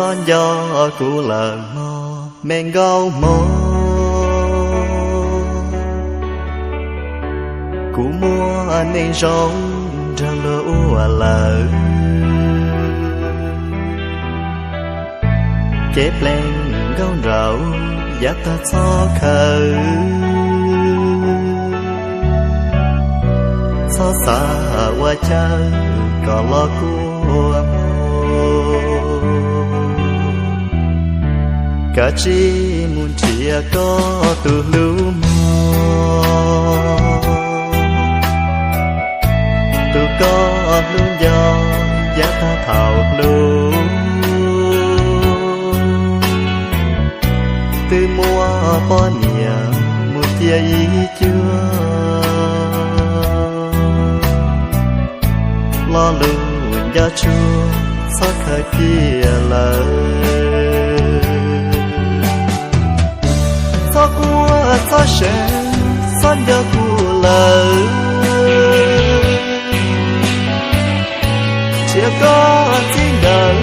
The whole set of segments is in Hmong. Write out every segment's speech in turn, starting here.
Txhob nco kuv lawm mog me nkauj hmoob, kuv muaj neej zoo nrog luag ua lawm. Kev pleev nkauj nraug yav tag txhob khaws, txhob xav ua chaw kom los kua muag. Kav tsij mus nrhiav koj tus hlub mog, tus koj hlub nco yav tag thaum hlub. Twb muaj poj niam mus cia ib cuag, lo lus nco tshua txhob khaws kiag lawm. Txhob quaj txhob seev, txhob nco kuv lawm. Nrhiav koj txij nkawm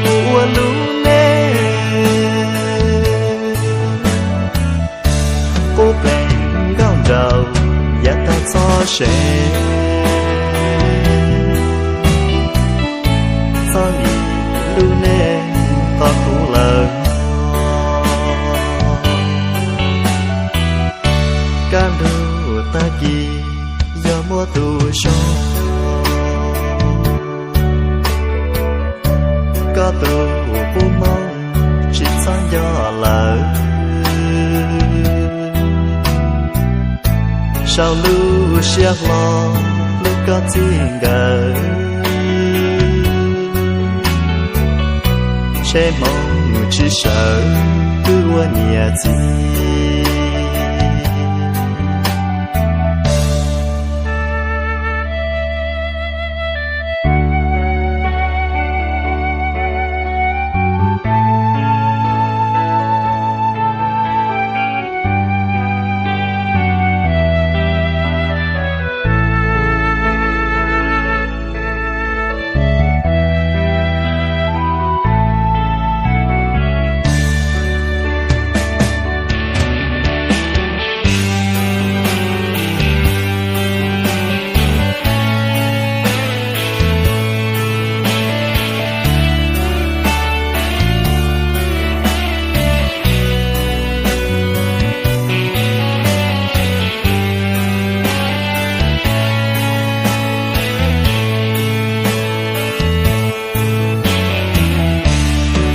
mus ua lub neej, qub pleev nkauj nraug yav tag txhob seev. Txhob lim lub neej tos kuv lawm. Kaj ntug tag kis yog muaj tus zoo, koj tus qub mooj tsis txhob nco lawm. Sau lub siab hlo hlub koj txij nkawm, ntshe hmoov tsis sawv twb ua niam txiv.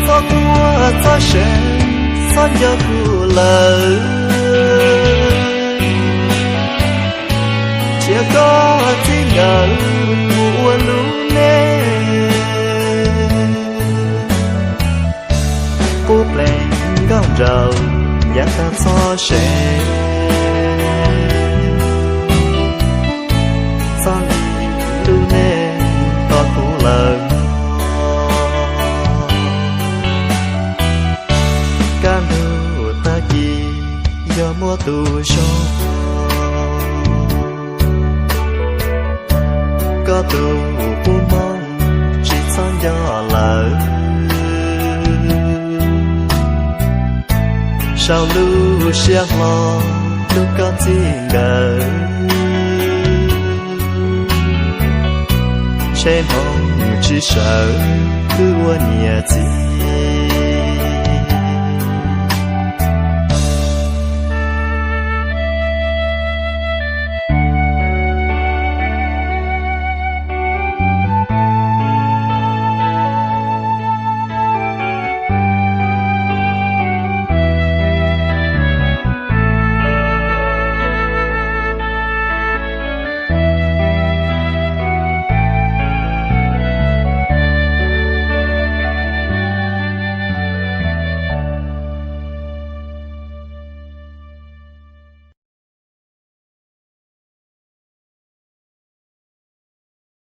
Txhob quaj txhob seev, txhob nco kuv lawm. Nrhiav koj txij nkawm mus ua lub neej, qub pleev nkauj nraug yav tag txhob seev. Txhob lim lub neej tos kuv lawm. Kaj ntug tag kis yog muaj tus zoo, koj tus qub mooj tsis txhob nco lawm. Sau lub siab hlo hlub koj txij nkawm, ntshe hmoov tsis sawv twb ua niam txiv.